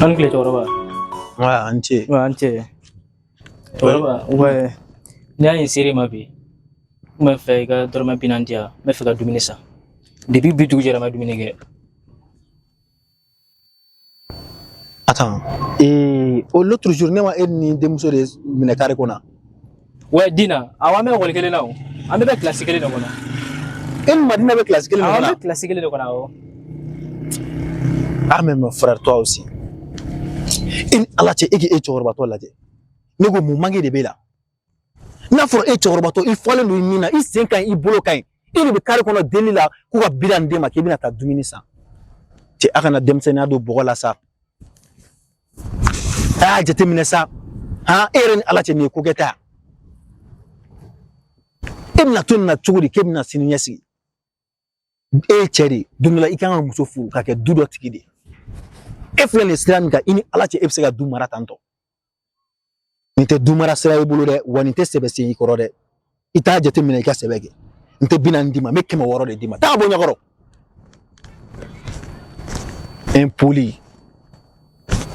An ni tile cɛkɔrɔba. Ouais, an ni ce. Ouais, an ni ce. Cɛkɔrɔba, ouais. Ne y'a ser'i ma bi. N bɛ fɛ i ka dɔrɔmɛ 40 di yan. N bɛ fɛ ka dumuni san. Depuis bi dugu jɛra n ma dumuni kɛ. Attends. Et oh, l'autre jour, ne ma e ni denmuso de minɛ carré kɔnɔ. Ouais, Dina, awɔ an bɛ ekɔli kelen na o. An bɛɛ bɛ kilasi kelen de kɔnɔ. E ni Madina bɛ kilasi kelen de Awɔ, an kɔnɔ. bɛ kilasi kelen de kɔnɔ awɔ. Ah mais mon frère, toi aussi. E ni Ala cɛ, e k'e cɛkɔrɔbatɔ lajɛ. Ne ko mun manque de b'e la? N'a fɔra e cɛkɔrɔbatɔ, i fɔlen don i nin na, i sen ka ɲi, i bolo ka ɲi. E de bɛ carré kɔnɔ deli la k'u ka 40 d'e ma k'i bɛna taa dumuni san. Cɛ, a kana denmisɛnninya don bɔgɔ la sa. A y'a jateminɛ sa. Han, e yɛrɛ ni Ala cɛ nin ye ko kɛta ye. E bɛna to nin na cogo di k'e bɛna sini ɲɛsigi? E ye cɛ de ye, don dɔ la i kan ka muso furu ka kɛ du dɔ tigi de ye. E filɛ nin ye sira min kan, i ni Ala cɛ e bɛ se ka du mara tan tɔ. Nin tɛ du mara sira y'i bolo dɛ, wa nin tɛ sɛbɛ sen i kɔrɔ dɛ. I t'a jateminɛ i ka sɛbɛ kɛ. N tɛ 40 d'i ma, n bɛ 600 de d'i ma. Taa bɔ ɲɛkɔrɔ. Impoli.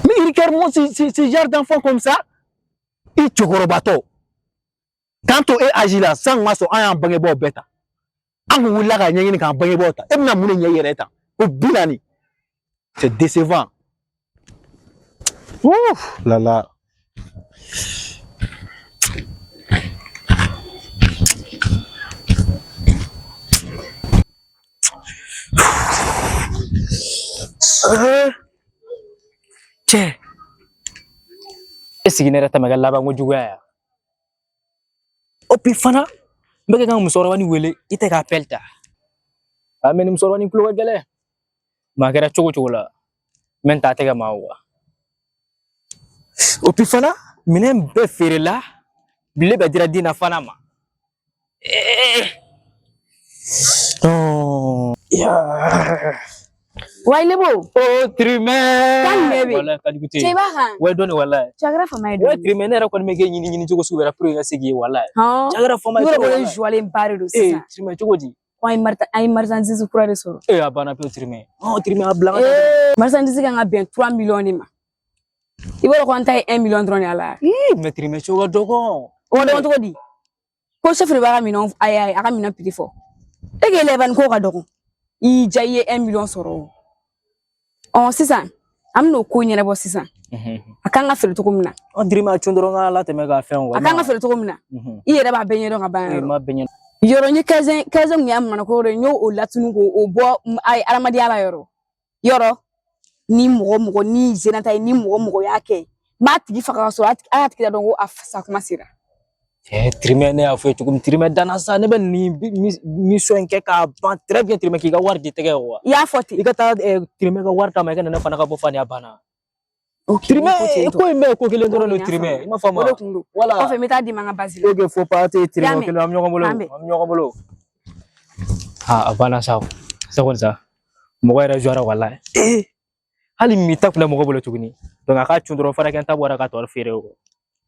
Mais regarde-moi ce genre d'enfant comme ça. I cɛkɔrɔbatɔ. K'an to e âge la, san ma sɔn an y'an bangebaaw bɛɛ ta. An kun wulila k'a ɲɛɲini k'an bangebaaw ta. E bɛna mun de ɲɛ i yɛrɛ ta? Ko 40. C'est décevant. Ouf là là. Cɛ, e sigi ne yɛrɛ ta ma kɛ labanko juguya ye. O bi fana, n bɛ kɛ ka musokɔrɔba nin wele, i tɛ ka appel ta. A mais nin musokɔrɔba nin tulo ka gɛlɛn. Maa kɛra cogo cogo la, n bɛ n ta a tɛgɛ ma wa. O bi fana, minɛn bɛɛ feerela, bile bɛɛ dira Dina fana ma. Non. Wa Lebo. Oh, Trimɛ. Kan jumɛn bɛ yen? Walayi, ka jugu tɛ Cɛ yen. i b'a kan. Ouais, dɔɔni walayi. Cɛ a kɛra fama ye Ouais, dɔɔni. Trimɛ, ne yɛrɛ kɔni bɛ k'e ɲini ɲini cogo sugu bɛɛ la pour que i ka se k'i ye walayi. Hɔn. Cɛ a kɛra fama ye I trop yɛrɛ bolo walayi. joilen ba de don Eh, sisan. Trimɛ cogo di? Ko an ye marchandise kura de sɔrɔ. Eh, a banna pewu Trimɛ. Ɔn, Trimɛ a bila n ka taa. Ee, marchandise kan ka bɛn 3 millions de ma. I b'a dɔn ko an ta ye 1 million dɔrɔn de y'a la. Ih, mais Trimɛ cogo ka dɔgɔn. O ka dɔgɔn cogo di? Ko chef de b'a ka minɛnw ayi a ka minɛn prix fɔ. E k'e lɛbani k'o ka dɔgɔn. I y'i diya i ye 1 million sɔrɔ o. Ɔ sisan an bɛn'o ko ɲɛnabɔ sisan. A kan ka feere cogo min na. Ɔn, Trimɛ a cun dɔrɔn k'a latɛmɛ k'a fɛn wa. A kan ka feere cogo min na. I yɛrɛ b'a bɛɛ ɲɛdɔn ka ban Ee, yɔrɔ. ma bɛɛ ɲɛ. Yɔrɔ n ye kɛzɛn kun y'a mana ko yɔrɔ n y'o o latunu k'o bɔ ayi adamadenya la yɔrɔ. Yɔrɔ ni mɔgɔ mɔgɔ ni zenata ye ni mɔgɔ mɔgɔ y'a kɛ n b'a tigi faga ka sɔrɔ a y'a tigi la dɔn ko a sa kuma sera. Eh, Trimɛ ne y'a fɔ ye cogo min Trimɛ danna sa ne bɛ nin mission in kɛ k'a ban très bien Trimɛ k'i ka wari di tɛgɛ wa. I y'a fɔ ten. I ka taa Trimɛ ka wari d'a ma i ka na ne fana ka bɔ fani a banna. Ok, Trimɛ ko ten tɔ. ko in bɛɛ ye ko kelen dɔrɔn de Ok, n y'a Trimɛ faamuya. i m'a faamu O wa? de kun don. Voilà. Kɔfɛ n bɛ taa d'i ma n ka base la. Ok, faut pas te Trimɛ Y'a o mɛn. kelen an bɛ ɲɔgɔn bolo K'an bɛn. an bɛ ɲɔgɔn bolo. Ah, a banna sa o. Sisan kɔni sa mɔgɔ yɛrɛ jɔra walayi. Eh, hali mi ta kun tɛ mɔgɔ bolo tuguni. Donc a ka cun dɔrɔn fana kɛ n ta bɔra ka tɔ feere o.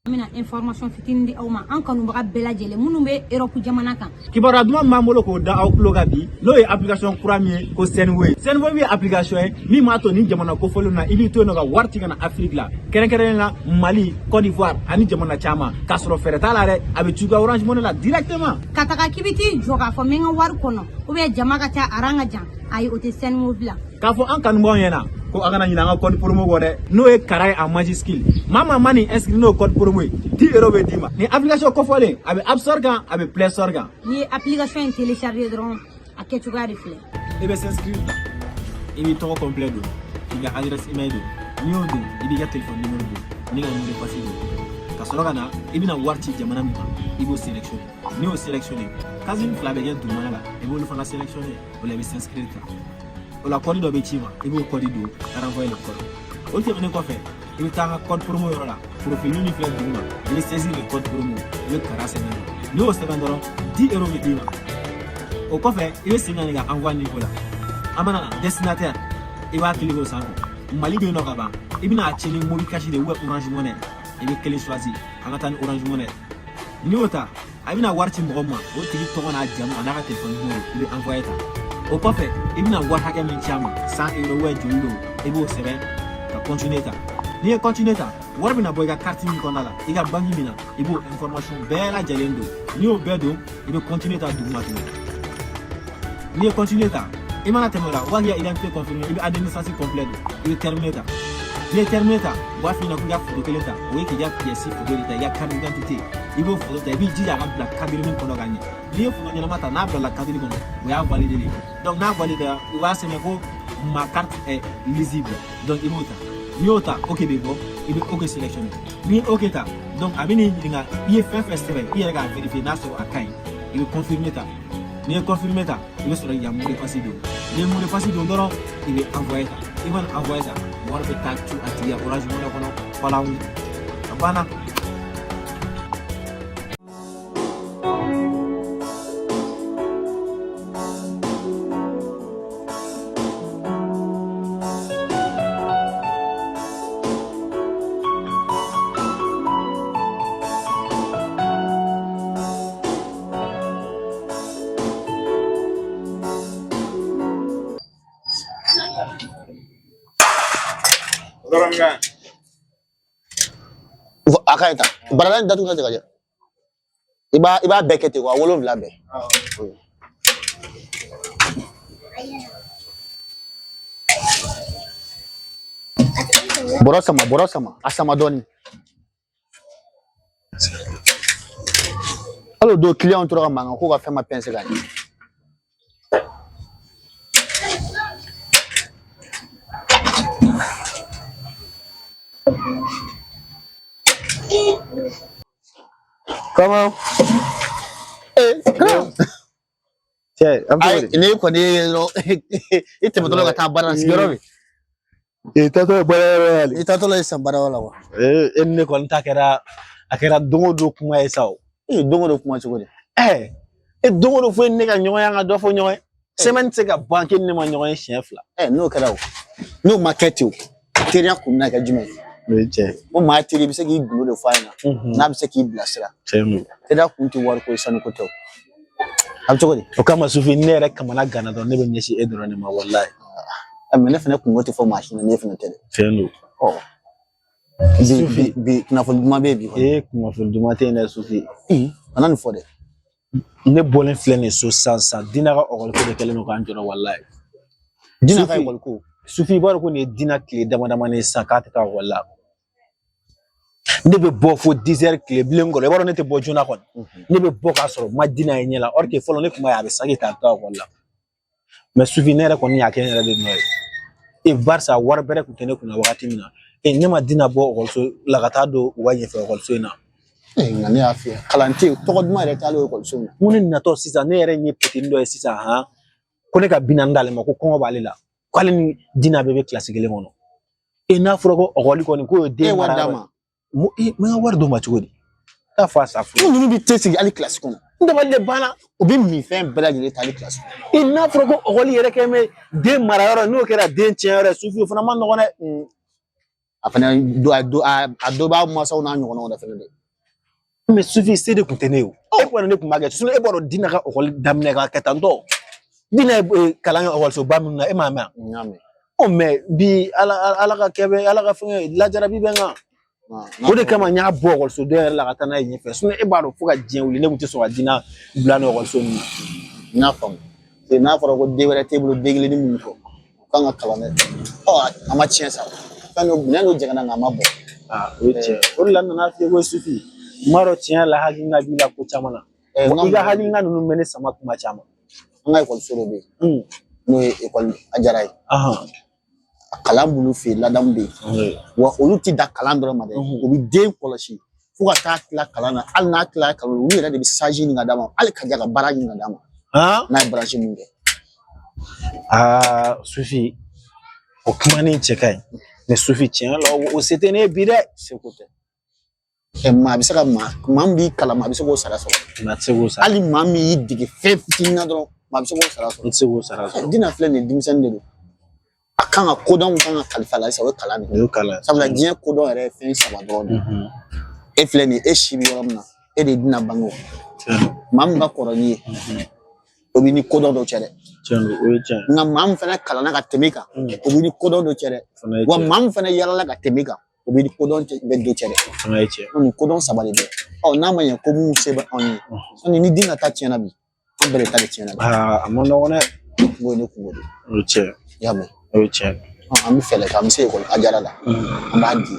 An bɛna information fitinin di aw ma an kanubaga bɛɛ lajɛlen minnu bɛ Europe jamana kan. Kibaruya duman min b'an bolo k'o da aw tulo kan bi, n'o ye application kura min ye ko Sendwave. Sendwave ye application ye min b'a to ni jamana kofɔlenw na i b'i to yen nɔ ka wari ci ka na Afrique la, kɛrɛnkɛrɛnnenya la Mali, Côte d'Ivoire ani jamana caman, k'a sɔrɔ fɛɛrɛ t'a la dɛ, a bɛ ci i ka Orange Money la directement. Ka taga k'i bɛ t'i jɔ k'a fɔ n bɛ n ka wari kɔnɔ ou bien jama ka ca aran ka jan, ayi o tɛ Sendwave la. K'a fɔ an kanubagaw ɲɛna ko a kana ɲinɛ an ka code promo kɔ dɛ, n'o ye kara ye en majuscule. Maa maa ma nin inscrit n'o code promo ye, 10 euros bɛ d'i ma. Nin application kɔfɔlen a bɛ App Store kan, a bɛ Play Store kan. N'i ye application in télécharger dɔrɔn a kɛcogoya de filɛ. I bɛ s'inscrire ta, i b'i tɔgɔ complet don, k'i ka adresse email don, n'i y'o don i b'i ka téléphone numéro don n'i ka mot de passe don, ka sɔrɔ ka na i bɛna wari ci jamana min ma, i b'o sélectionner. N'i y'o sélectionner, case fila bɛ kɛ dugumana la, i b'olu fana sélectionner, o la i bɛ s'inscrire ta. O la code dɔ bɛ ci ma, i b'o code don ka renvoyer le code. O tɛmɛnen kɔfɛ, i bɛ taa an ka code promo yɔrɔ la, profil min filɛ duguma, i bɛ saisir le code promo, i bɛ kara sɛbɛn. N'i y'o sɛbɛn dɔrɔn, 10 euros bɛ d'i ma. O kɔfɛ i bɛ segin ka na i ka envoi niveau la, an mana na destinataire, i b'a cliquer o sanfɛ, Mali bɛ yen nɔ ka ban. I bɛna a ci ni MobiCash de ou Orange Money, i bɛ kelen choisi, an ka taa ni Orange Money. N'i y'o ta, a bɛna wari ci mɔgɔ min ma, o tigi tɔgɔ n'a jamu a n'a ka téléphone numéro, i bɛ envoyer ta. O kɔfɛ i bɛna wari hakɛ min ci a ma, 100 euros ou joli don, i b'o sɛbɛn ka continuer ta. N'i ye continuer ta, wari bɛna bɔ i ka carte min kɔnɔna la, i ka banque min na, i b'o information bɛɛ lajɛlen don. N'i y'o bɛɛ don, i bɛ continuer ta duguma tuguni. N'i ye continuer ta, i mana tɛmɛ o la, u b'a k'i ka identité confirmer, i bɛ année de naissance complet don, i bɛ terminer ta. N'i ye terminer ta, u b'a f'i ɲɛna ko i ka photo kelen ta, o ye k'i ka pièce photo de ta, i ka carte d'identité, i b'o photo ta, i b'i jija a ka bila cadre min kɔnɔ ka ɲɛ. N'i ye photo ɲɛnama ta, n'a bilala cadre kɔnɔ, o y'a validé de. Donc n'a validé, u b'a sɛbɛn ko ma carte est lisible. Donc i b'o ta. N'i y'o ta, OK bɛ bɔ, i bɛ OK sélectionner. N'i ye OK ta, donc a bɛ n'i ɲininka i ye fɛn fɛn sɛbɛn, i yɛrɛ k'a vérifier n'a sɔrɔ a ka ɲi, i bɛ confirmer ta. N'i ye confirmer ta, i bɛ sɔrɔ k'i ka mot de passe don. N'i ye mot de passe don dɔrɔn, i bɛ envoyer ta. I mana envoyer ta, wari bɛ taa cu a tigi ka Orange Money kɔnɔ, falawu, a banna. A ka ɲi tan, barada in datugu ka jɛ. I b'a bɛɛ kɛ ten wa 7 bɛɛ. Bɔrɔ sama, bɔrɔ sama, a sama dɔɔni. Hali o don, kiliyanw tora ka mankan k'u ka fɛn ma pɛnse ka ɲɛ. Comment? Ee! Cɛ, an bɛ cogo Ayi, di? ne kɔni ye dɔrɔn, i tɛmɛtɔla ka taa baara la, sigiyɔrɔ bɛ. I taatɔ ye baara yɔrɔ ye hali. I taatɔla ye sisan baara yɔrɔ la wa? Ee, e ni ne kɔni ta kɛra, a kɛra don o don kuma ye sa o. Ee, don o don kuma cogo di? Ɛɛ, e don o don fo e ni ne ka ɲɔgɔn ye, an ka dɔ fɔ ɲɔgɔn ye. Semaine tɛ se ka ban k'e ni ne ma ɲɔgɔn ye siɲɛ 2. Ɛ, n'o kɛra o, n'o ma kɛ ten o, teriya kun bɛna kɛ jumɛn ye? O ye tiɲɛ ye. O maa teri, i bɛ se k'i gundo de fɔ a ɲɛna, n'a bɛ se k'i bilasira. Tiɲɛ don. Teriya kun tɛ wariko ye, sanuko tɛ o. A bɛ cogo di? O kama Sufi, ne yɛrɛ kamana ganna dɔrɔn, ne bɛ ɲɛsin e dɔrɔn de ma, walayi. Ɛ, mɛ ne fana kungo tɛ fɔ maa si ɲɛna, ne fana tɛ dɛ. Tiɲɛ don. Ɔ, bi Sufi. Bi kunnafoni duman bɛ yen bi kɔni. Ee, kunnafoni duman tɛ yen dɛ, Sufi. Kana nin fɔ dɛ. Ne bɔlen filɛ nin ye so sisan sisan, Dina ka ɔkɔliko de kɛlen don k'an jɔrɔ, walayi. Dina ka Sufi. ekɔli ko? Sufi, i b'a dɔn ko nin ye Dina tile dama damani ye sisan k'a tɛ taa ekɔli la. Ne bɛ bɔ fo 10 heures tile bilen kɔrɔ, i b'a dɔn ne tɛ bɔ joona kɔni. Ne bɛ bɔ k'a sɔrɔ ma Dina ye ɲɛ la, or que fɔlɔ ne tun b'a ye a bɛ saki ta, a bɛ taa ekɔli la. Mɛ Sufi, ne yɛrɛ kɔni y'a kɛ n yɛrɛ de nɔ ye. E barisa wari bɛrɛ tun tɛ ne kunna wagati min na, e ne ma Dina bɔ ekɔliso la ka taa don u ka ɲɛfɛ ekɔliso in na. Ee, nka ne y'a f'i ye, kalan tɛ yen, tɔgɔ duman yɛrɛ t'ale ekɔliso in na. N ko ne natɔ sisan, ne yɛrɛ ye petini dɔ ye sisan han, ko ne ka 40 d'ale ma, ko kɔngɔ b'ale la, k'ale ni Dina bɛɛ bɛ kilasi kelen kɔnɔ. E n'a fɔra ko ekɔli kɔni k'o ye E den ye wari mara d'a yɔrɔ ye. ma? Mo e n ka wari d'o ma cogo di? T'a fɔ a sa N ninnu bɛ te sigi hali kilasi kɔnɔ. N dabali de banna. U bɛ minfɛn bɛɛ lajɛlen ta hali kilasi kɔnɔ. E n'a fɔra ko ekɔli yɛrɛ kɛ bɛ den mara yɔrɔ ye, n'o kɛra den tiɲɛ yɔrɔ ye, Sufi, o fana ma nɔgɔn dɛ. A fana do a do a a dɔ b'a mansaw n'a ɲɔgɔnnaw la fɛnɛ dɛ. Mɛ Sufi, se de tun tɛ ne ye o. E kɔni, ne tun b'a kɛ, sinon e b'a dɔn Dina ka ekɔli daminɛ ka kɛ tan tɔ. Dina ye kalan kɛ ekɔlisoba minnu na, e m'a mɛn? N y'a mɛn. Ɔ, mɛ bi ala ka kɛ bɛ ala ka fɛngɛ lajarabi bɛ n kan. O de kama n y'a bɔ ekɔliso dɔ yɛrɛ la ka taa n'a ye ɲɛfɛ, sinon e b'a dɔn fo ka diɲɛ wuli, ne tun tɛ sɔn ka Dina bila nin ekɔliso ninnu na. N y'a faamu. N'a fɔra ko den wɛrɛ t'e bolo den kelen ni minnu kɔ, o kan ka kalan dɛ. Ɔ, a ma tiɲɛ sa, fɛn dɔ minɛn dɔ jɛngɛnna nka a ma bɔ. Aa, o ye tiɲɛ ye. O de la n nana f'i ye ko Sufi, n b'a dɔn tiɲɛ la hakilina b'i la ko caman na. N I ka ka hakilina ninnu bɛ ne sama kuma caman. An ka ekɔliso dɔ bɛ yen, n'o ye ekɔli Ajara ye. A kalan b'olu fɛ yen, ladamu bɛ yen wa. Olu ti da kalan dɔrɔn ma dɛ, u bɛ den kɔlɔsi fo ka taa tila kalan na. Hali n'a tilala kalan na, olu yɛrɛ de bɛ stage ɲini ka d'a ma, hali ka ja ka baara ɲini ka d'a ma, n'a ye branche min kɛ. Aa, Sufi, o kuma ni cɛ ka ɲi, mɛ Sufi, tiɲɛ la o se tɛ ne ye bi dɛ. Seko tɛ. Ɛ, maa bɛ se ka maa min b'i kalan, maa bɛ se k'o sara sɔrɔ. Maa tɛ se k'o sara. Hali maa min y'i dege fɛn fitinin na dɔrɔn, maa bɛ se k'o sara N sɔrɔ. tɛ se k'o sara sɔrɔ. Dina filɛ nin ye, denmisɛnnin de don. A kan ka kodɔn min kan ka kalifa la sisan, o ye kalan de O ye. ye kalan. Sabula diɲɛ kodɔn yɛrɛ ye fɛn saba dɔrɔn de ye. E filɛ nin ye, e si bɛ yɔrɔ min na, e de ye Dina bange o. Tiɲɛ don. Maa min ka kɔrɔ n'i ye, o b'i ni kodɔn dɔ cɛ dɛ. Tiɲɛ don, o ye tiɲɛ ye. Nka maa min fana kalanna ka tɛmɛ i kan, o b'i ni kodɔn dɔ cɛ dɛ. O fana ye Wa tiɲɛ ye. maa min fana yaalala ka tɛmɛ i kan, O b'i ni kodɔn bɛ do cɛ dɛ. Fana ye tiɲɛ. Nin kodɔn saba de bɛ. Ɔ n'a ma ɲɛ ko mun se bɛ anw ye. Sani ni den ka taa tiɲɛna bi, an bɛɛ de ta de tiɲɛna bi. Aa, a ma nɔgɔn dɛ. Ne kungo ye ne kungo de ye. O ye tiɲɛ. I y'a mɛn? O ye tiɲɛ. An bɛ fɛɛrɛ kɛ, an bɛ se ekɔli Ajara la. An b'a di.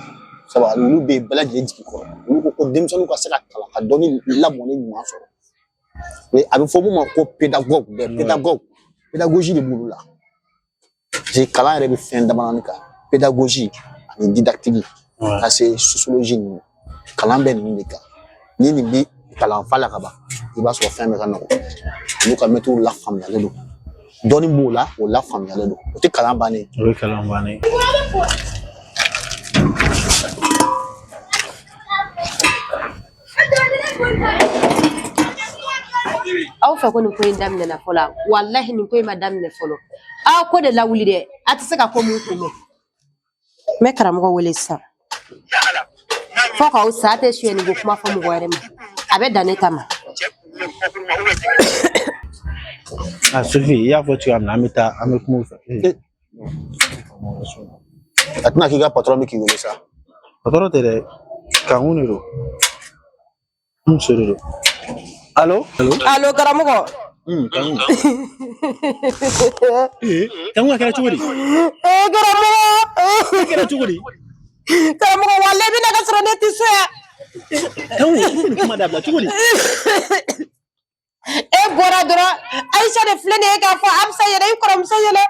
Sabu olu bɛ yen bɛɛ lajɛlen jigi kɔrɔ. Olu ko ko denmisɛnninw ka se ka kalan ka dɔnni lamɔni ɲuman sɔrɔ. A bɛ fɔ mun ma ko pédagogue dɛ, pédagogue. Pédagogie de b'olu la. Parce que kalan yɛrɛ bɛ fɛn damadɔni kan. Pédagogie ani didactique. Ka se sociologie ninnu. Kalan bɛ ninnu de kan. Ni nin bi kalanfa la ka ban, i b'a sɔrɔ fɛn bɛɛ ka nɔgɔn. Olu ka mɛtiriw lafaamuyalen don. Dɔnni b'o la, o lafaamuyalen don. O tɛ kalan bannen ye. O ye kalan bannen ye. Aw fɛ ko nin ko in daminɛna fɔlɔ, walahi nin ko in ma daminɛ fɔlɔ. Aw ko de lawuli dɛ, a tɛ se ka ko mun kunbɛn. N bɛ karamɔgɔ wele sisan. Fo k'aw sa tɛ suyɛni ko kuma fɔ mɔgɔ wɛrɛ ma. A bɛ dan ne ta ma. A Sufi, i y'a fɔ cogoya min na, an bɛ taa, an bɛ kuma u fɛ. A tɛna k'i ka patɔrɔn bɛ k'i wele sa. Patɔrɔn tɛ dɛ, Kanku de don. N muso de don. Alo? Alo karamɔgɔ. Kanku. Ee, Kanku a kɛra cogo di? Ee karamɔgɔ. A kɛra cogo di? Karamɔgɔ walayi bɛna ka sɔrɔ ne tɛ so yan. Kanku, i tɛ nin kuma dabila cogo di? E bɔra dɔrɔn, Ayisa de filɛ nin ye k'a fɔ Amsa yɛrɛ, i kɔrɔmuso ɲɛna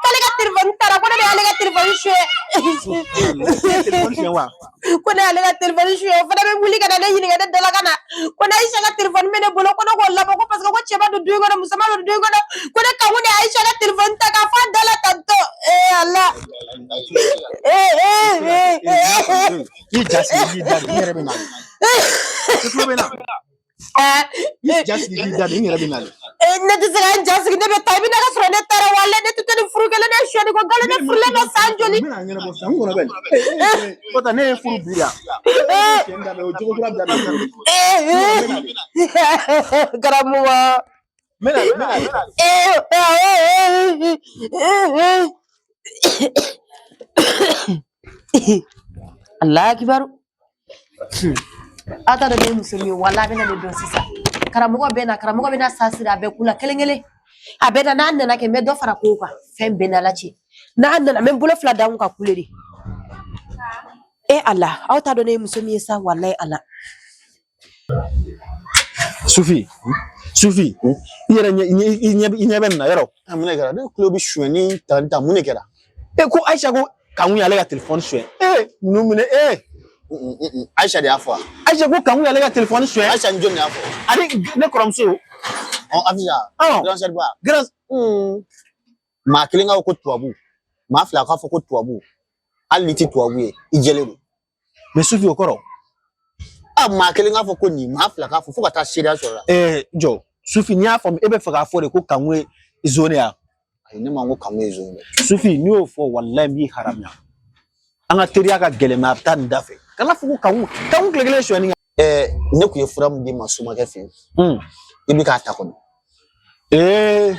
k'ale ka telefɔni taara, ko ne de y'ale ka telefɔni suɲɛ. Telefɔni suɲɛ wa? Ko ne y'ale ka telefɔni suɲɛ, o fana bɛ wuli ka na ne ɲininka ne dala ka na. Ko ne Ayisa ka telefɔni bɛ ne bolo, ko ne k'o labɔ, ko parce que ko cɛ ma don du in kɔnɔ, muso ma don du in kɔnɔ, ko ne Kanku de Ayisa ka telefɔni ta k'a fɔ a da la tantɔ. Ee Ala. Ee ee ee. I ja sigi k'i da de, n yɛrɛ bɛ na. I tulo bɛ n na? I ja sigi k'i da de, n yɛrɛ bɛ na. Ne tɛ se ka n ja sigi, ne bɛ taa, i bɛ na ka sɔrɔ ne taara, walayi ne tɛ to ni furu kelen, ne suyɛni ko nkalon, ne furulen don san joli. N bɛna ɲɛnabɔ sisan, n kɔnɔ bɛ nin. Kɔta ne ye furu bi la. O jogo kura bila. Karamɔgɔ. N bɛna, n bɛna. Ala kibaru. Aw t'a dɔn ne ye muso min ye, walayi a bɛna ne dɔn sisan. Karamɔgɔ bɛ na, karamɔgɔ bɛ na sa siri a bɛɛ ku la kelen kelen. A bɛ na, n'a nana kɛ, n bɛ dɔ fara kow kan, fɛn bɛɛ n'Ala cɛ. N'a nana, n bɛ n bolo fila da n kun ka kule de. E Ala, aw t'a dɔn ne ye muso min ye sa, walayi Ala. Sufi, Sufi, i yɛrɛ ɲɛ i ɲɛ bɛ nin na yɔrɔ. Mun de kɛra? Ne tulo bɛ sonyɛni tan tan, mun de kɛra? E ko Ayisa ko Kanku y'ale ka telefɔni suɲɛ. Ee, ninnu minɛ ee. Ayisa de y'a fɔ wa? Ayisa ko Kanku y'ale ka telefɔni suɲɛ. Ayisa ni jɔn de y'a fɔ? Ani ne kɔrɔmuso. Ɔ Afisa. Ɔn. Grand sœur ba. Grand. Maa kelen k'a fɔ ko tubabu, maa fila k'a fɔ ko tubabu, hali n'i tɛ tubabu ye, i jɛlen don. Mais Sufi o kɔrɔ. A maa kelen k'a fɔ ko nin, maa fila k'a fɔ fo ka taa seereya sɔrɔ la. Ɛɛ jɔ, Sufi n'i y'a faamu, e bɛ fɛ k'a fɔ de ko Kanku ye zon ye wa? Ayi, ne ma ko Kanku ye zon ye dɛ. Sufi n'i y'o fɔ, walayi n b'i haramuya. An ka teriya ka gɛlɛn, mais a bɛ taa nin da fɛ. Kana fɔ ko Kanku, Kanku tile kelen sonyɛni kɛ. Ɛɛ ne tun ye fura min d'i ma somakɛ fɛ yen, i bɛ k'a ta kɔni. Ee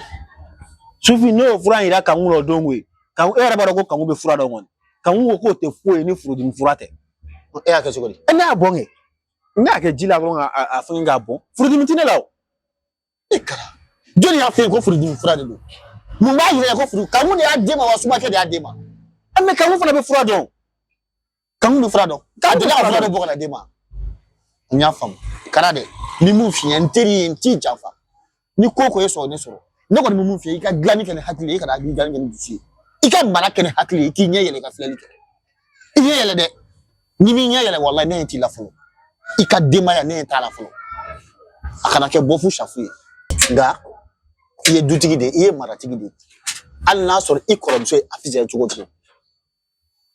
Sufi, ne y'o fura in yira Kanku la o don koyi. Kanku, e yɛrɛ b'a dɔn ko Kanku bɛ fura dɔn kɔni. Kanku ko k'o tɛ foyi ye ni furudimi fura tɛ. E y'a kɛ cogo di? E ne y'a bɔn kɛ. Ne y'a kɛ ji la dɔrɔn ka a fɛngɛ k'a bɔn. Furudimi tɛ ne la o. E kara. Jɔnni y'a f'i ye ko furudimi fura de don? Mun b'a yira ko furu Kanku de y'a d'e ma wa somakɛ de y'a d'e ma? Mais Kanku fana bɛ fura dɔn. Kanku bɛ fura dɔn. K'a delila ka fura dɔ bɔ ka na d'e ma. N y'a faamu. Kara dɛ, ni mun f'i ɲɛna, n teri ye, n t'i janfa. Ni ko ko ye sɔrɔ ne sɔrɔ. Ne kɔni bɛ mun f'i ye, i ka dilanni kɛ ni hakili ye, i kana dilanni kɛ ni dusu ye. I ka mara kɛ ni hakili ye, i k'i ɲɛ yɛlɛ i ka filɛli kɛ. I ɲɛ yɛlɛ dɛ. N'i m'i ɲɛ yɛlɛ, walayi ne ɲɛ t'i la fɔlɔ. I ka denbaya ne ɲɛ t'a la fɔlɔ. A kana kɛ bɔfu safu ye. Nka i ye dutigi de ye, i ye maratigi de ye. Hali n'a sɔrɔ i kɔrɔmuso ye Afisa ye cogo o cogo,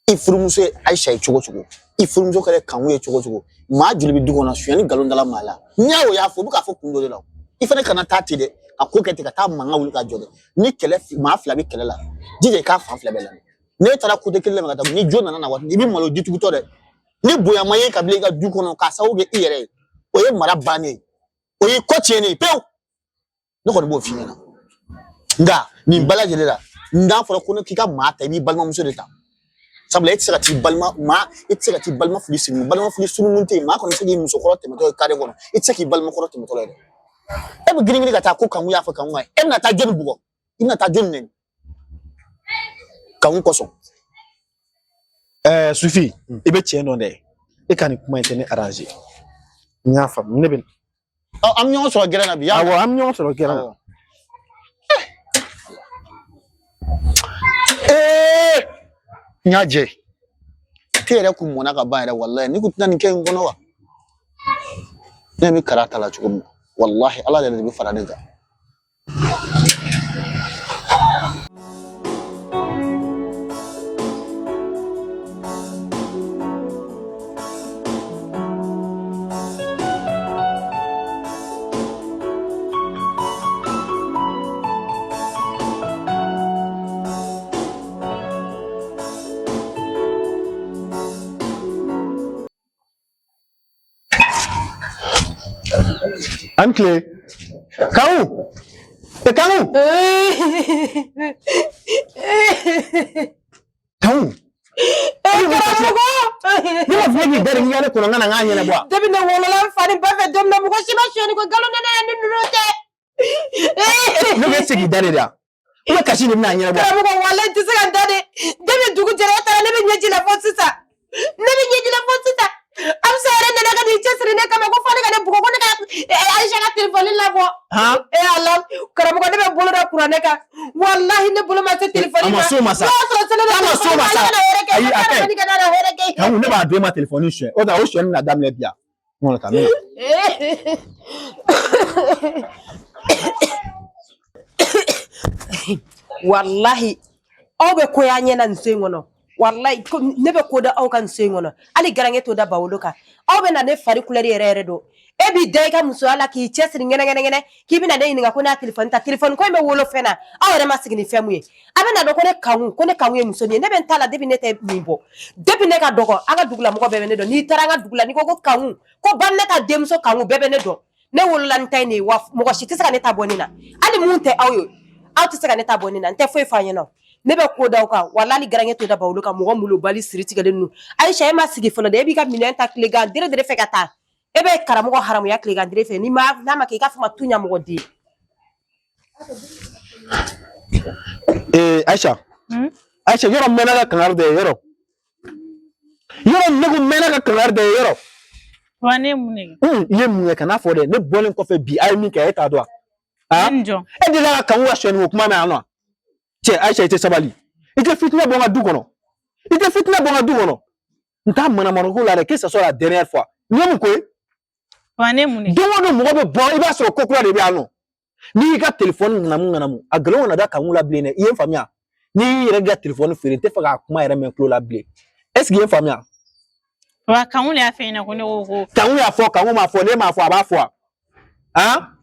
i furumuso ye Ayisa ye cogo o cogo, i furumuso kɛra Kanku ye cogo o cogo, maa joli bɛ du kɔnɔ sonyɛni nkalon dala maa la. N'i y'a o y'a fɔ, u bɛ k'a fɔ kun dɔ de la. I fana kana taa ten dɛ, ka ko kɛ ten ka taa mankan wuli ka jɔ dɛ. Ni kɛlɛ maa fila bɛ kɛlɛ la, jija i k'a fan fila bɛɛ lamɛn. N'e taara kote kelen lamɛn ka taa, ni jo nana na waati, i bɛ malo ditugutɔ dɛ. Ni bonya ma ye ka bila i ka du kɔnɔ k'a sababu kɛ i yɛrɛ ye, o ye mara bannen ye, o ye ko tiɲɛnen ye pewu. Ne kɔni b'o f'i ɲɛna. Nka nin bɛɛ lajɛlen la, n'a fɔra ko ne k'i ka maa ta, i b'i balimamuso de ta. Sabula e tɛ se ka t'i balima maa e tɛ se ka t'i balima fili sini balima fili sununkun tɛ yen maa kɔni tɛ se k'i musokɔrɔ tɛmɛtɔ ye kare kɔnɔ i tɛ se k'i balimakɔrɔ tɛmɛtɔ ye dɛ e bɛ girin girin ka taa ko Kanku y'a fɔ Kanku ye e bɛna taa jɔnni bugɔ i bɛna taa jɔnni nɛni Kanku kosɔn. Ɛɛ Sufi, i bɛ tiɲɛ dɔn dɛ, e ka nin kuma in tɛ ne arranger. N y'a faamu, ne bɛ. Ɔ, an bɛ ɲɔgɔn sɔrɔ gɛrɛn na bi. Awɔ, an bɛ ɲɔgɔn sɔrɔ gɛrɛn na. Ee, n y'a jɛ te yɛrɛ kun mɔnna ka ban yɛrɛ walayi ne kun tɛna nin kɛ n kɔnɔ wa ne bɛ kara ta la cogo min na walahi ala yɛrɛ de bɛ fara ne kan. An tile. Kanku! E Kanku! Kanku! Karamɔgɔ! Ne ma fɔ k'i da de k'i ka ne kɔnɔ n ka na n k'a ɲɛnabɔ wa? Depuis ne wolola n fa ni ba fɛ don min na mɔgɔ si ma sonyɛni ko nkalon da ne la ni ninnu tɛ. Ne bɛ segin i da de la. I bɛ kasi de bɛna a ɲɛnabɔ. Karamɔgɔ walayi n tɛ se ka n da de. Depuis dugu jɛra e taara ne bɛ ɲɛji la fo sisan. Ne bɛ ɲɛji la fo sisan. Amusa yɛrɛ nana ka n'i cɛsiri ne kama ko fo ne ka ne bugɔ ko ne ka Ayisa ka telefɔni labɔ. E Ala karamɔgɔ ne bɛ bolo da kuranɛ kan. Walahi ne bolo ma se telefɔni ma. A ma s'o ma sa. N'o y'a sɔrɔ seli A ma s'o ma sa. Ala kana hɛrɛ kɛ. Ayi, a ka ɲi. Ala kana hɛrɛ kɛ. Kanku, ne b'a dɔn e ma telefɔni suɲɛ. O tɛ o suɲɛni bɛna daminɛ bi yan. N kɔnɔ ta n bɛ na. Walahi aw bɛ ko y'an ɲɛ na nin so in kɔnɔ walahi ne bɛ ko da aw ka nin so in kɔnɔ hali garankɛ t'o da bawolo kan aw bɛ na ne fari kulɛri yɛrɛ yɛrɛ don e b'i da i ka musoya la k'i cɛsiri ŋɛnɛŋɛnɛ k'i bɛna ne ɲininka ko ne y'a telefɔni ta telefɔni ko in bɛ wolo fɛn na aw yɛrɛ ma sigi ni fɛn mun ye a bɛ na dɔn ko ne Kanku ko ne Kanku ye muso min ye ne bɛ n ta la depuis ne tɛ nin bɔ depuis ne ka dɔgɔ an ka dugulamɔgɔ bɛɛ bɛ ne dɔn n'i taara an ka dugu la n'i ko ko Kanku ko Baminata denmuso Kanku bɛɛ bɛ ne dɔn ne wolola n ta in de ye wa mɔgɔ si tɛ se ka ne ta bɔ ne na hali mun tɛ aw ye aw tɛ se ka ne ta bɔ ne na n tɛ foyi f'a ɲɛna ne bɛ ko da aw kan walahi hali garankɛ t'o da bawolo kan mɔgɔ molobali siri tigɛlen ninnu Ayisa e ma sigi fɔlɔ dɛ e b'i ka minɛn ta tilegan dere dere fɛ ka taa e bɛ karamɔgɔ haramuya tilegan dere fɛ n'i ma n'a ma kɛ i k'a fɔ ma tu ɲamɔgɔ den. Ee Ayisa. Ayisa yɔrɔ n mɛnna ka kangari da ye yɔrɔ. Yɔrɔ ne ko n mɛnna ka kangari da ye yɔrɔ. Wa ne ye mun de kɛ? I ye mun kɛ kan'a fɔ dɛ ne bɔlen kɔfɛ bi a ye min kɛ e t'a dɔn wa? Ne ni jɔn? E delila ka Kanku ka sonyɛni ko kuma mɛn yan nɔ? Cɛ Ayisa i tɛ sabali. I tɛ fitinɛ bɔ n ka du kɔnɔ. I tɛ fitinɛ bɔ n ka du kɔnɔ. N t'a manamanako la dɛ que ce soit la dernière fois. Nin ye mun ko ye? Wa ne ye mun de kɛ? Don o don mɔgɔ bɛ bɔ i b'a sɔrɔ ko kura de bɛ yan nɔ. N'i y'i ka telefɔni ŋanamu ŋanamu a nkalon kana da Kanku la bilen dɛ i ye n faamuya? N'i y'i yɛrɛ ka telefɔni feere n tɛ fɛ k'a kuma yɛrɛ mɛn tulo la bilen. Est ce que i ye n faamuya? Wa Kanku de y'a fɔ e ɲɛna ko ne ko ko. Kanku y'a fɔ Kanku m'a fɔ ne m'a fɔ a b'a fɔ wa? Han?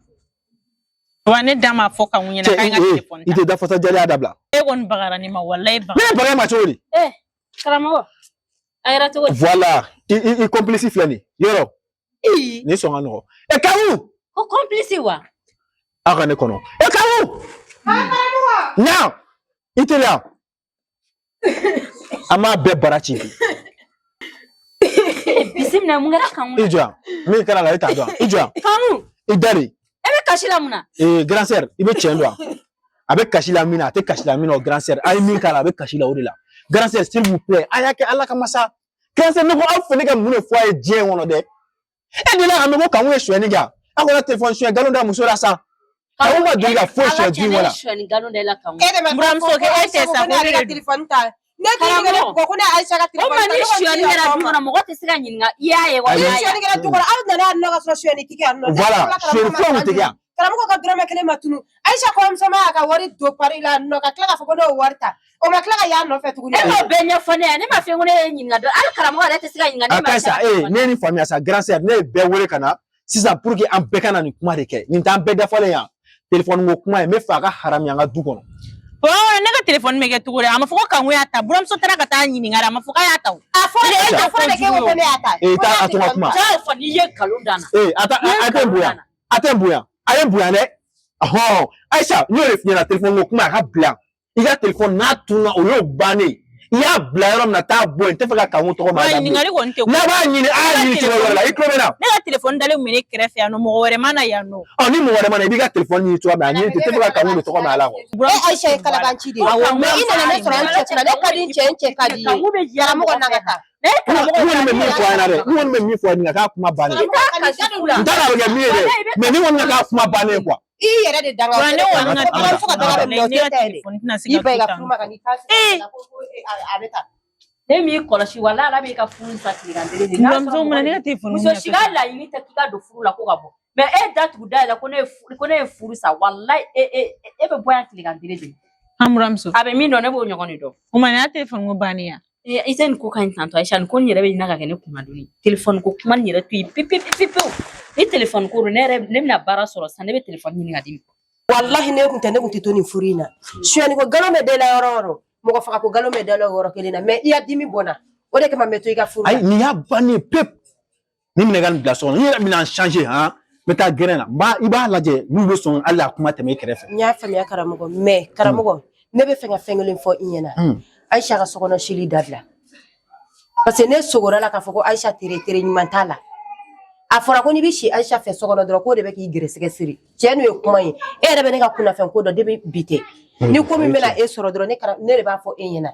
Wa ne da m'a fɔ Kanku ɲɛna k'a ye n ka telefɔni ta. I tɛ da fasa jɛlenya dabila. E kɔni bagara ne ma walayi bagara. Ne ye baga e ma cogo di? Karamɔgɔ a yɛrɛ cogo di? Voilà i complice filɛ nin ye yɔrɔ. Nin sɔn ka nɔgɔ. E Kanku! Ko complice wa? Aw ka ne kɔnɔ. E Kanku! Na! I teliya. An b'a bɛɛ bara ci bi. Bisimila mun kɛra Kanku la? I jɔ yan. Min kɛra la e t'a dɔn. I jɔ yan. Kanku! I da de. E bɛ kasi la mun na? Ee grand sœur i bɛ tiɲɛ dɔn wa? A bɛ kasi la min na a tɛ kasi la min na o grand sœur a ye min k'a la a bɛ kasi la o de la. Grand sœur s'il vous plaît a y'a kɛ Ala kama sa. Grand sœur ne ko aw fɛ ne ka mun de fɔ a ye diɲɛ in kɔnɔ dɛ? E delila ka mɛn ko Kanku ye sonyɛni kɛ wa? Aw kana telefɔni suɲɛ nkalon da muso la sa. Kanku ma deli ka foyi suɲɛ du in kɔnɔ. Sonyɛni nkalon da i la Kanku. E de ma Buramuso kɛ e tɛ sa ko ne ne ka de don. telefɔni ta. Ne k'i ɲininka ne bugɔ ko ne Ayisa ka O telefɔni ma ta. ni sonyɛni kɛra du kɔnɔ mɔgɔ tɛ se ka ɲininka i y'a ye wa i Ni y'a ye. sonyɛni kɛra du kɔnɔ aw nana yan nɔ ka sɔrɔ sonyɛni ti kɛ yan nɔ. Voilà sonyɛni foyi tun tɛ kɛ yan. Karamɔgɔ ka dɔrɔmɛ kelen ma tunu. Ayisa kɔɲɔmuso ma y'a ka wari don pari la yan nɔ ka tila k'a fɔ ko ne y'o wari ta. O ma tila ka y'a nɔfɛ tuguni. E m'o bɛɛ ɲɛfɔ ne ye ne ma fɛn ko ne ye ɲininka dɔn hali karamɔgɔ yɛrɛ tɛ se ka ɲininka ne A ma ka ɲi sa ee ne ye nin faamuya sa grand sœur ne ye bɛɛ wele ka na sisan pour que an bɛɛ ka na nin kuma de kɛ nin t'an bɛɛ dafalen yan telefɔni ko kuma ye n bɛ fɛ a ka haramuya an ka du kɔnɔ. Bon, ne ka telefɔni bɛ kɛ cogo di? A ma fɔ ko Kanku y'a ta. Buramuso taara ka taa ɲininka a ma fɔ k'a y'a ta o. A fɔra de a fɔra de k'e ko ko ne y'a ta. Ee taa a to ka kuma. Jaa fɔ n'i ye nkalon da n na. Ee a ta a tɛ n bonya a tɛ n bonya a ye n bonya dɛ. Ɔhɔn Ayisa n y'o de f'i ɲɛna telefɔni ko kuma a ka bila i ka telefɔni n'a tununa o y'o bannen ye. I y'a bila yɔrɔ min na, taa bɔ yen. N tɛ fɛ ka Kanku tɔgɔ mɛn a da bilen. Ɲininkali kɔni tɛ. N'a b'a ɲini, a y'a ɲini cogo wɛrɛ la. I tulo bɛ n na. Ne ka telefɔni dalen kun bɛ ne kɛrɛfɛ yan nɔ, mɔgɔ wɛrɛ ma na yan nɔ. Ɔ, ni mɔgɔ wɛrɛ ma na, i b'i ka telefɔni ɲini cogoya min na, a ɲini ten. N tɛ fɛ ka Kanku de tɔgɔ mɛn a la kɔ. E Ayisa ye kalabanci de ye. Mais i nana ne sɔrɔ n cɛ kunna, ne ka di n cɛ, n cɛ ka di i ye. Karamɔgɔ na ka taa. N kɔni bɛ min fɔ a ɲɛna dɛ, n kɔni bɛ min fɔ a ɲɛna, k'a kuma bannen. N t'a dɔn a bɛ kɛ min ye dɛ, mais ni kɔni ka k'a kuma bannen ye quoi. I yɛrɛ de danga. Ne kɔni ka Buramuso ka daga bɛ minɛ, o ne ka t'e ta ye dɛ. telefɔni tɛna se I ka ba i to ka tan. furu ma ka n'i ta sigi ko a bɛ tan. Ne m'i kɔlɔsi, wala Ala b'i ka furu sa tilegan kelen de. Buramuso, mun na ne ka telefɔni Muso si ka laɲini tɛ k'i ka don furu la ko ka bɔ. Mais e da tugu da yɛlɛ ko ne ye furu sa, walayi e e e bɛ bɔ yan tilegan kelen de. An buramuso. A bɛ min dɔn, ne b'o ɲɔgɔn de dɔn. O ma, ne ka telefɔni ko bannen ya. I tɛ nin ko ka ɲi tantɔ Ayisa, nin ko nin yɛrɛ bɛ ɲini ka kɛ ne kunna doni. Telefɔni ko kuma nin yɛrɛ to yen pewu pewu pewu pewu. Ni telefɔni ko don, ne yɛrɛ ne bɛna baara sɔrɔ sisan, ne bɛ telefɔni ɲini ka di. Walahi ne kun tɛ, ne kun tɛ to nin furu in na. Suyani ko galon bɛ da i la yɔrɔ o yɔrɔ, mɔgɔ faga ko galon bɛ da i la o yɔrɔ kelen na, mais i ya dimi bɔnna, o de kama n bɛ to i ka furu la. Ayi, nin y'a bannen pewu. Ni minɛ ka nin bila so kɔnɔ, n yɛrɛ bɛna n changer han, n bɛ taa gɛrɛn na, n b'a i b'a lajɛ n'u bɛ sɔn hali a kuma tɛmɛ i kɛrɛfɛ. N y'a faamuya karamɔgɔ, mais karamɔgɔ, ne bɛ fɛ ka fɛn kelen fɔ i ɲɛna. Ayisa ka sokɔnɔ sili dabila, parce que ne sogora la k'a fɔ ko Ayisa tere tere ɲuman t'a la. A fɔra ko n'i bɛ si Ayisa fɛ so kɔnɔ dɔrɔn, k'o de bɛ k'i gɛrɛsɛgɛ siri. Cɛ n'o ye kuma ye, e yɛrɛ bɛ ne ka kunnafɛn ko dɔn depuis bi tɛ. Ni ko min bɛna e sɔrɔ dɔrɔn, ne de b'a fɔ e ɲɛna.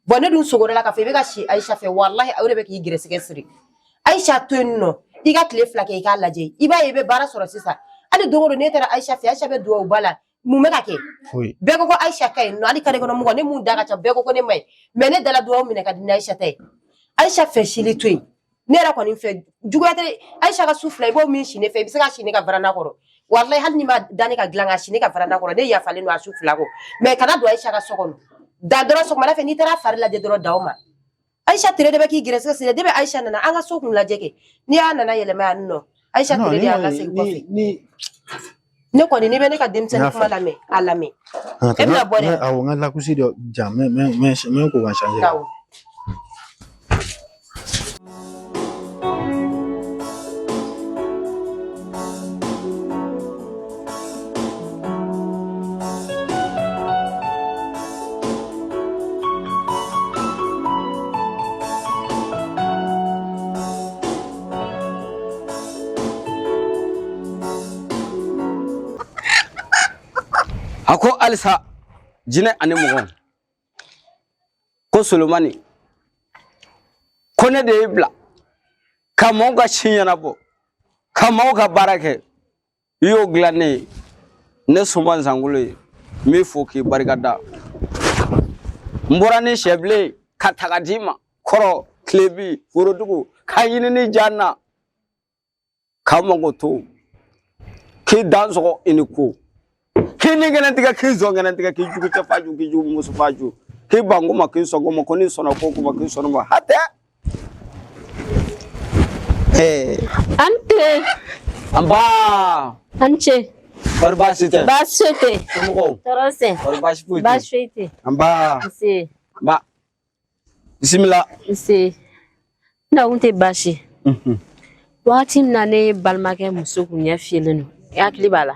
Bon, ne dun sogora la k'a fɔ i bɛ ka si Ayisa fɛ, walahi o de bɛ k'i gɛrɛsɛgɛ siri. Ayisa to yen nɔ, i ka tile 2 kɛ, i k'a lajɛ, i b'a ye i bɛ baara sɔrɔ sisan. Hali don o don n'e taara Ayisa fɛ, Ayisa bɛ duwawu ba la. Mun bɛ ka kɛ? Bɛɛ ko ko Ayisa ka ɲi nɔ, hali kare kɔnɔ mɔgɔ ne mun da ka ca, bɛɛ ko ko ne ma ɲi, mais ne dala duwawu minɛ ka di ni Ayisa ta ye. Ayisa fɛ sili to yen, ne yɛrɛ kɔni fɛ juguya tɛ. Ayisa ka su 2, i b'o min si ne fɛ, i bɛ se ka si ne ka varanda kɔrɔ. Walahi hali n'i ma da ne ka dilan kan, si ne ka varanda kɔrɔ, ne yafalen don a su 2 kɔ. Mais kana don Ayisa ka so kɔnɔ da dɔrɔn, sɔgɔmada fɛ n'i taara fari lajɛ dɔrɔn, da o ma. Ayisa tere de bɛ k'i gɛrɛsɛgɛ siri. Depuis Ayisa nana an ka so kun lajɛ kɛ, n'i y'a nana yɛlɛma yan nɔ, Ayisa tere de y'a lasegin kɔfɛ. Ne kɔni, n'i bɛ ne ka denmisɛnnin kuma lamɛn, a lamɛn. E bɛna bɔ dɛ. Awɔ, n ka lakusi dɔ jan, n bɛ ko ka changer. Awɔ. A ko halisa jinɛ ani mɔgɔ ko Solomani, ko ne de y'i bila ka maaw ka ci ɲɛnabɔ, ka maaw ka baara kɛ, i y'o dilan ne ye. Ne soma Zankolo ye, n b'i fo k'i barika da. N bɔra ni sɛbilen ka taga d'i ma kɔrɔ tilebi worodugu ka ɲinini diya n na, k'aw mago to k'i dan sɔgɔ i ni ko, k'i ni kɛnɛ tigɛ, k'i zɔn kɛnɛ tigɛ, k'i jugu cɛ faju, k'i jugu muso faju, k'i banko ma, k'i sɔnko ma, ko n'i sɔnna ko ko ma, k'i sɔnna ma hatɛ. An tile. Nba. An ce. Kɔri baasi tɛ? Baasi foyi tɛ. Somɔgɔw? Tɔɔrɔ tɛ. Kɔri baasi foyi tɛ? Baasi foyi tɛ. Nba. Nse. Nba. Bisimila. Nse. N nakun tɛ baasi. Wagati min na ne balimakɛ muso kun ɲɛ fiyɛlen don, i hakili b'a la?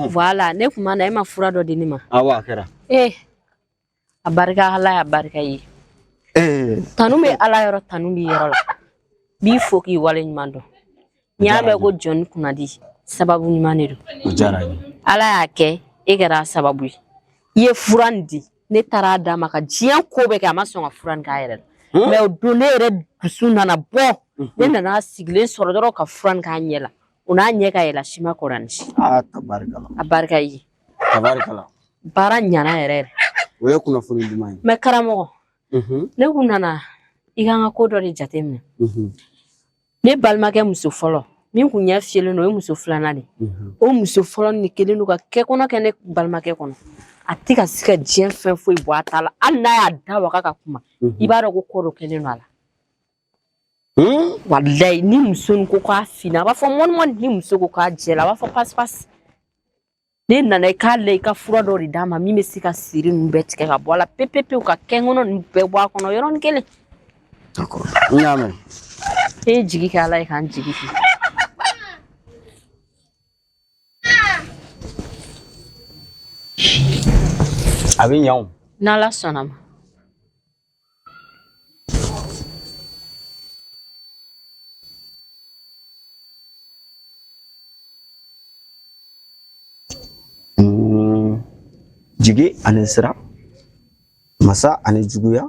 Voilà, ne kun ma na, e ma fura dɔ di ne ma. Awɔ, a kɛra. Ee, a barika Ala ye, a barika i ye. Tanu bɛ Ala yɔrɔ, tanu b'i yɔrɔ la. N b'i fo k'i wale ɲuman dɔn. N'i y'a mɛn ko jɔnni kunnadi, sababu ɲuman de don. O diyara n ye. Ala y'a kɛ e kɛra a sababu ye. I ye fura nin di, ne taara a d'a ma ka diɲɛ ko bɛɛ kɛ, a ma sɔn ka fura nin k'a yɛrɛ la. Mais o don ne yɛrɛ dusu nana bɔ, ne nana sigilen sɔrɔ dɔrɔn ka fura nin k'a ɲɛ la. O n'a ɲɛ ka yɛlɛ, si ma kɔrɔ ni si. Aa, tabarikala. A barika i ye. Tabarikala. Baara ɲana yɛrɛ yɛrɛ. O ye kunnafoni duman ye. Mais karamɔgɔ, ne kun nana i ka n ka ko dɔ de jateminɛ. Ne balimakɛ muso fɔlɔ min kun ɲɛ fiyɛlen don, o ye muso filanan de ye. O muso fɔlɔ nin kelen don ka kɛ kɔnɔ kɛ ne balimakɛ kɔnɔ. A tɛ ka se ka diɲɛ fɛn foyi bɔ a ta la. Hali n'a y'a da waga ka kuma, i b'a dɔn ko ko dɔ kɛlen don a la. Walayi, ni muso nin ko k'a finna, a b'a fɔ mɔni mɔni. Ni muso ko k'a jɛla, a b'a fɔ pasi pasi. Ne nana i k'a lajɛ, i ka fura dɔ de d'a ma min bɛ se ka siri ninnu bɛɛ tigɛ ka bɔ a la pewu pewu pewu, ka kɛnkɔnɔ ninnu bɛɛ bɔ a kɔnɔ yɔrɔnin kelen. D'accord. N y'a mɛn. E ye jigi kɛ Ala ye k'an jigi kɛ. A bɛ ɲa o. N'Ala sɔnna ma. Jigi ani sira, masa ani juguya.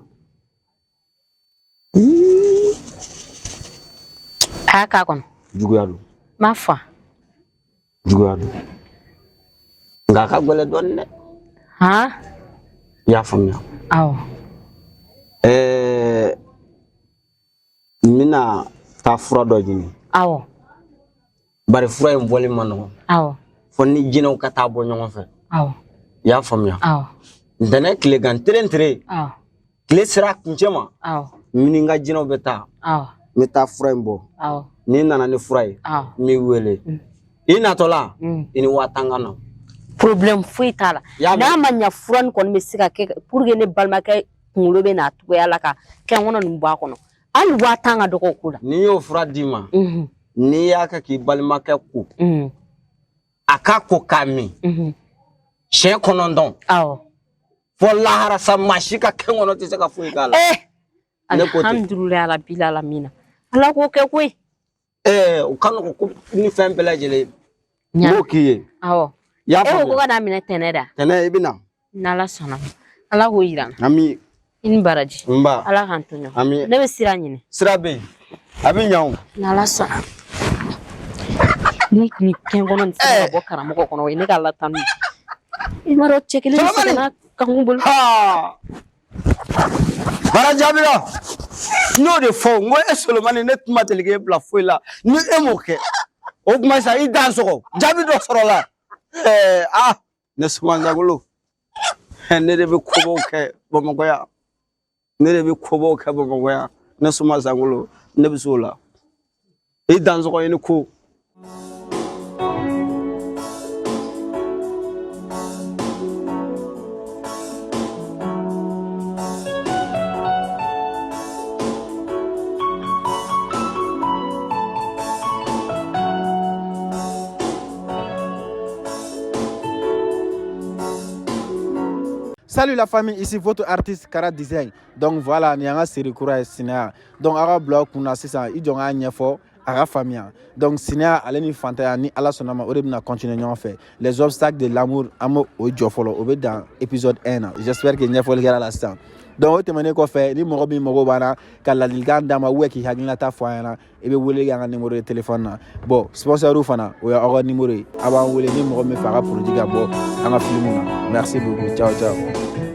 A y'a k'a kɔnɔ. Juguya don. N m'a fɔ. Juguya don. Nka a ka gɛlɛn dɔɔnin dɛ. Han? I y'a faamuya. Awɔ. N bɛna taa fura dɔ ɲini. Awɔ. Bari fura in bɔli man nɔgɔn. Awɔ. Fo ni jinɛw ka taa bɔ ɲɔgɔn fɛ. Awɔ. I y'a faamuya. Awɔ. Ntɛnɛn tilegan tere tere. Awɔ. Tile sera a kuncɛ ma. Awɔ. N ni n ka jinɛw bɛ taa. Awɔ. N bɛ taa fura in bɔ. Awɔ. N'i nana ni fura ye. Awɔ. N b'i wele. I natɔla. I ni 50 000 ka na. Problème foyi t'a la. N'a ma ɲa fura nin kɔni bɛ se ka kɛ pour que ne balimakɛ kunkolo bɛ n'a cogoya la ka kɛ n kɔnɔ nin bɔ a kɔnɔ. Hali 50 000 ka dɔgɔ o ko la. N'i y'o fura d'i ma. N'i y'a kɛ k'i balimakɛ ko. A k'a ko k'a min. Siɲɛ 9. Awɔ. Fo lahara sa maa si ka kɛ kɔnɔ tɛ se ka foyi k'a la. Ne ko ten. Alhamdulilayi rabil alamina. Ala k'o kɛ koyi. O ka nɔgɔn ko ni fɛn bɛɛ lajɛlen ye. N b'o k'i ye. Awɔ. I y'a E ko faamuya. ko ka n'a minɛ tɛnɛ da. Tɛnɛ i bɛ na. N'Ala sɔnna ma. Ala k'o yira n na. Ami. I ni baraji. Nba. Ala k'an to ɲɔgɔn. Ami. Ne bɛ sira ɲini. Sira bɛ yen. A bɛ ɲa o. N'Ala sɔnna. Ni nin kɛn kɔnɔ nin sera ka bɔ karamɔgɔ kɔnɔ o ye ne ka Ala tanu ye. I m'a dɔn cɛ kelen bɛ se ka na kankun bolo. Baara jaabira. N y'o de fɔ n ko e Solomani ne tun ma deli k'e bila foyi la ni e m'o kɛ o tuma sisan i dan sɔgɔ jaabi dɔ sɔrɔla ne Sumanzagolo ne de bɛ kobaw kɛ Bamakɔ yan ne de bɛ kobaw kɛ Bamakɔ yan ne Sumanzagolo ne bɛ s'o la i dan sɔgɔ i ni ko. Salut la famille, ici votre artiste Kara Design. Donc voilà, ni an ka série kura ye sinaya. Donc aw ka bila aw kunna sisan i jɔ n k'a ɲɛfɔ a ka faamuya. Donc sinaya ale ni fantanya ni Ala sɔnna ma o de bɛna continuer ɲɔgɔn fɛ. Les obstacles de l'amour an b'o o jɔ fɔlɔ o bɛ dan épisode 1 na. J'espère que ɲɛfɔli kɛra la sisan. Donc o tɛmɛnen kɔfɛ ni mɔgɔ min mago b'an na ka ladilikan d'an ma ou bien k'i hakilinata fɔ an ɲɛna i bɛ wele kɛ an ka numéro de téléphone na. Bon sponsor fana o y'aw ka numéro ye a b'an wele ni mɔgɔ min fɛ a ka produit ka bɔ an ka film na. Merci beaucoup, ciao ciao.